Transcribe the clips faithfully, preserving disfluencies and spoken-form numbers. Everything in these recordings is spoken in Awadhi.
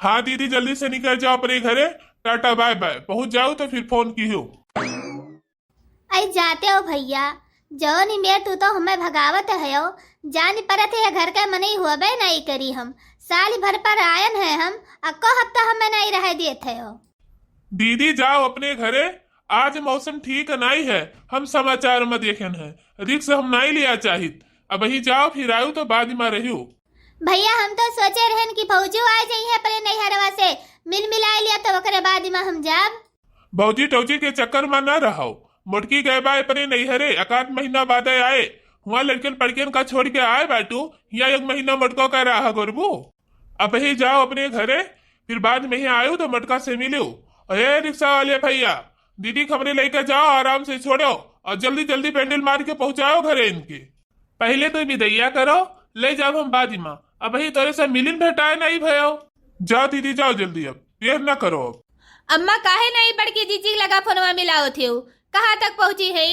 हाँ दीदी, जल्दी से निकल जाओ अपने घरे। टाटा बाय बाय, पहुँच जाओ तो फिर फोन किहो। अई जाते हो भइया, जौन मेर तू तो हमें भगावत हयो, जान परत है घर के मनई होबे नाई करी हम। साल भर पर आयन है हम, अक्को हफ्ता हमें नाई रहे देत हयो। दीदी जाओ अपने घरे, आज मौसम ठीक नाई है, हम समाचार में देखेन है, रिक्स हम नाई लिया चाहित। अबही जाओ, फिर आयु तो बाद में रहियो। भइया हम तो सोचे रहन कि भौजो आ जइहे अपने नैहरवा से, मिल मिलाए लिया तो ओकरे बाद में हम जाब। भौजी टौजी के चक्कर में न रहो, मोटकी गए बा अपने नैहरे, एकाध महीना बादे आए। हुआं लड़कन पड़कन का छोड़ के आए बाटू, हियां एक महीना मोटका का राह करबू। अबही जाओ अपने घरे, फिर बाद में ही आयु तो मोटका से मिलियो। अरे रिक्शा वाले भइया, दीदी के हमरे लेके जाओ, आराम से छोड़ो और जल्दी जल्दी पैंडल मार के पहुंचाओ घरे इनके। पहिले तो विदैया करो, ले जाब हम बाद में। अबही तोरे से मिलिन भेटाए नाई भयो। जाओ दीदी, जाओ जल्दी, अब देर ना करो अब। अम्मा, काहे नाई बड़की जीजी लगा फोनवा मिलावत हो? कहाँ तक पहुँची है?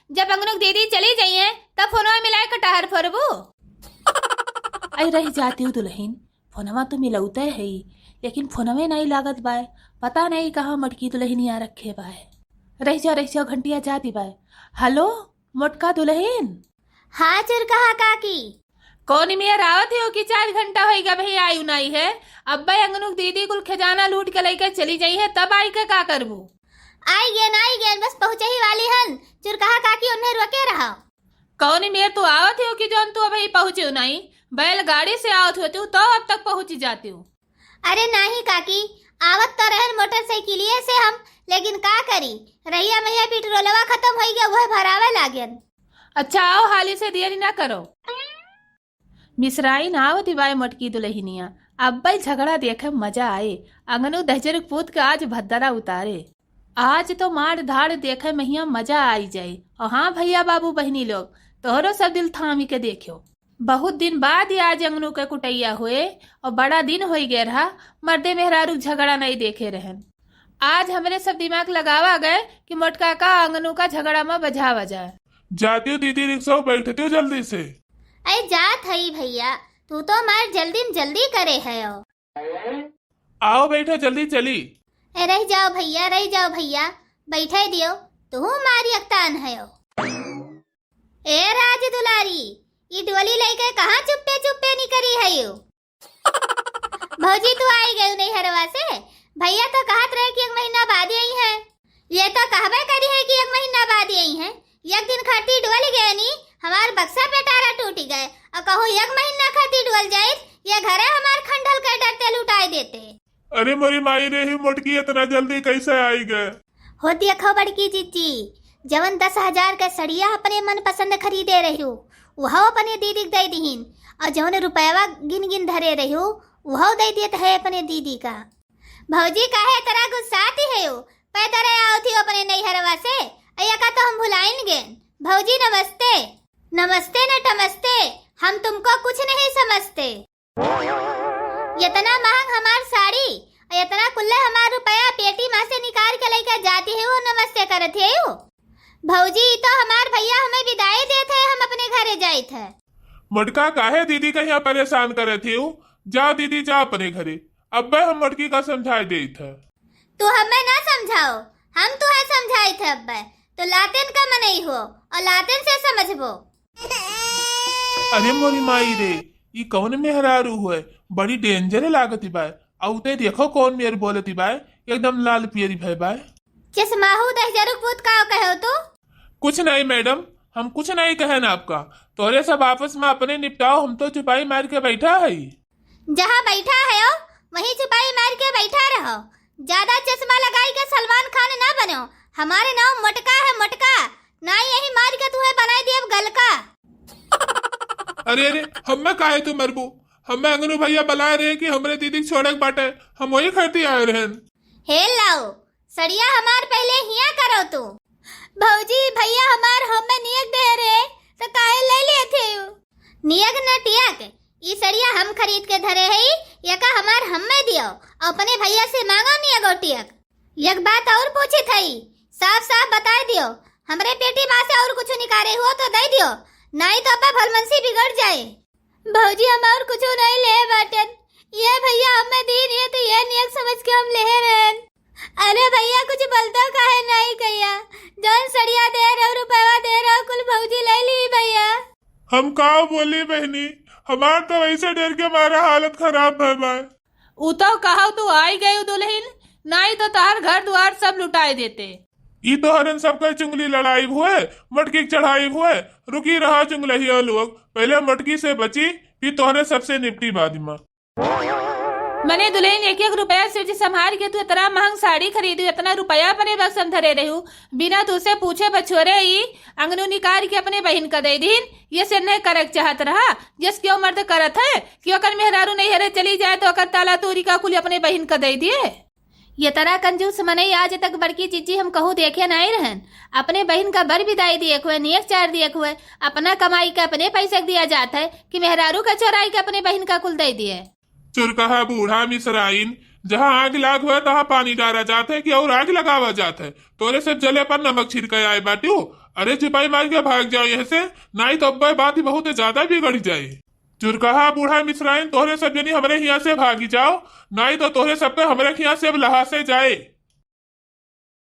जब अंगनुक दीदी चली जाइए, तब फोनवा मिलाए कटहर फोरबू। अई रहि जातिउ दुलहिन, फोनवा तो मिलौते है, लेकिन फोनवे नाई लागत बाय। पता नाई कहाँ मोटकी दुलहिनिया रखे बाय। रहि जा, रहि जा, घंटिया जाति बाय। हेलो, मोटका दुलहिन। हाँ चुरकहा काकी। कौन मेर आवत हो कि चार घंटा होइगा भई आयु नाई है। अब्बे अंगनुक दीदी कुल खजाना लूट के लइके चली जाइहे, तब आइके का करबू? आइगेन, आइगेन, बस पहुँचही वाली हन। चुरकहा काकी उन्हें रोके रहा। कौन मेर तू आवत हो कि जौन तू अबही पहुँचो नाई? बैलगाड़ी से आवत होतिउ तो अब तक पहुँची जातिउ। अरे नाहीं काकी, आवत तो रहन मोटरसाइकिलिए से हम, लेकिन का करी, रहिया में ये पेट्रोलवा खतम होइगा, वह भरावे लागेन। अच्छा आओ, हाली से देरी ना करो। मिसराइन आवति बाय मोटकी दुलहिनिया, अब्बे झगड़ा देखे मजा आए। अंगनू दहिजरुक पूत के आज भद्दरा उतारे। आज तो मार धाड़ देखे महिया मजा आई जाए। और हाँ भइया बाबू बहिनी लोग, तोहरो सब दिल थामी के देख्यो। बहुत दिन बाद ही आज अंगनू के कुटैया होए और बड़ा दिन होई गए रहा, मर्दे मेहरारू झगड़ा नाई देखे रहन। आज हमरे सब दिमाग लगावा गए कि मोटका का अंगनू का झगड़ा में बझावा जाए। जातिउ दीदी रिक्शा बैठतिउ जल्दी से। अरे जात हई भइया, तू तो मार जल्दी में जल्दी करे हयो। आओ बैठो जल्दी चली। ए रहि जाओ भइया, रहि जाओ भइया, बैठे दियो, तू मार यकतान हयो। ए राज दुलारी, ई डोली लइके कहाँ चुप्पे चुप्पे निकरी हयो? भौजी तू आई गयू नैहरवा से? भइया तो कहत रहे कि एक महीना बाद ही आई है। ये तो कहबे करी है कि एक महीना बाद ही आई है। एक दिन खातिर डोल गए नी, हमार बक्सा पेटारा टूट गए और कहू एक महीना खातिर डोल जाइत, ये घरे हमार खंडल के डरते लुटाई देते। अरे मोरी माई रे, ही मोटकी इतना जल्दी कैसे आई गए? हो देखो बड़की जीजी, जवन दस हजार के सड़िया अपने मन पसंद खरीदे रह्यू, वह अपने दीदी के दे दिहिन, और जवन रुपयवा गिन गिन धरे रह्यू, वह दे देत है अपने दीदी का। भौजी काहे तरह गुस्साती है? पैदल आवत ही अपने नैहरवा से, अयका तो हम भुलाइन गेन। भौजी नमस्ते। नमस्ते न टमस्ते, हम तुमको कुछ नहीं समझते। इतना महंग हमार साड़ी, इतना कुल्ले हमार रुपया पेटी मा से निकाल के लइके जाती है, वो नमस्ते करत है वो। भौजी, ई तो हमार भइया हमें विदाई देत है, हम अपने घरे जाइत है। मोटका काहे दीदी का यहाँ परेशान करत है वो? जाओ दीदी, जाओ अपने घरे, अब्बे हम मोटकी का समझाई देइत है। तू हमें ना समझाओ, हम तुहे समझाइत है अब्बे। तो लातेन का मनई हो और लातेन से समझबो। अरे मोरी माई रे, ई कौन मेहरारू हुए? बड़ी danger लागत बाय। अउ ते देखो कौन मेर बोलत बाय, एकदम लाल पियरी भय बाय। चश्माहू दहिजरुक पूत का कहो तू? कुछ नहीं मैडम, हम कुछ नहीं कहन आपका। तोरे सब आपस में अपने निपटाओ, हम तो चुपाई मार के बैठा है। जहाँ बैठा है वहीं चुपाई मार के बैठा रहो। ज्यादा चश्मा लगाई के सलमान खान ना बनो। हमारे नाम मोटका है, मोटका। ना यही मार के तुहे बनाई देब गलका। अरे अरे, हम्मे काहे तू मरबू? हम्मे अंगनू भइया बुलाए रहे कि हमरे दीदी के छोड़े के बाटे, हम वही खातिर आए रहन। हे लाओ, सड़िया हमार पहले हिया करो तू। भौजी, भइया हमार हम्मे नियक दे रहे, तो काहे ले लिए थे? नियक न टियक, ई सड़िया हम खरीद के धरे हई, यका हमार हम्मे दियो, अपने भइया से मांगो नियक और टियक। एक बात और पूछित हई, साफ साफ बताए दियो, हमरे पेटी मा से और कुछ निकाले हो तो दे दियो, नाई तो अब्बे भलमनसी बिगड़ जाए। भौजी, हम और कुछ नहीं ले बाटन, ये भइया हमें दीन, ये तो ये चलतो काहे नहीं कहिया? जौन सड़िया दे रहो, रुपया दे रहो, कुल भौजी ले ली भैया। हम का बोली बहनी, हमार तो वैसे डर के मारा हालत खराब है बा। उ तो कहौ तू आई गयू दुल्हन, नाई तो तोहर घर दुआर सब लुटाए देते। ई तोहरन सबकर चुंगली लड़ाई हुए, मटकी के चढ़ाई हुए। रुकी रहा चुंगलहिया लोग, पहले मटकी से बची, फिर तोहरे सबसे निपटी बाद में। मने दुल्हन, एक एक रुपया से जे संभाल के तू इतना महंग साड़ी खरीदू, इतना रुपया अपने बक्सम धरे रहू, बिना तुसे पूछे बछोरे ई अंगनू निकाल के अपने बहिन का दे दीन। ये से नहीं करक चाहत रहा, जस क्यों मर्द करत है कि ओकर मेहरारू नहीं हरे चली जाए तो ओकर ताला तोरी का कुल अपने बहिन का दे दिए। ये तरह कंजूस मनई आज तक बड़की जिज्जी हम कहूँ देखे नहीं रहन। अपने बहिन का बर बिदाई दिए हुए, नियक चार दिए हुए, अपना कमाई के अपने पैसे के दिया जात है कि मेहरारू का चोराई के अपने बहिन का कुल दे दिए। चुरकहा बूढ़ा मिसराइन, जहाँ आग लाग हुए तहाँ पानी डारा जात है कि और आग लगावा जात है? तोरे सब जले पर नमक छिड़के आए बाटू। अरे चिपाई मार के भाग जाओ यहाँ से, नाई तो अब्बे बात ही बहुत ज्यादा बिगड़ जाए। चुरकहा बूढ़ा मिसराइन, तोहरे सब जनी हमरे हियाँ से भागी जाओ, नाई तो तोहरे सबके हमरे हियाँ से अब लहासे जाए।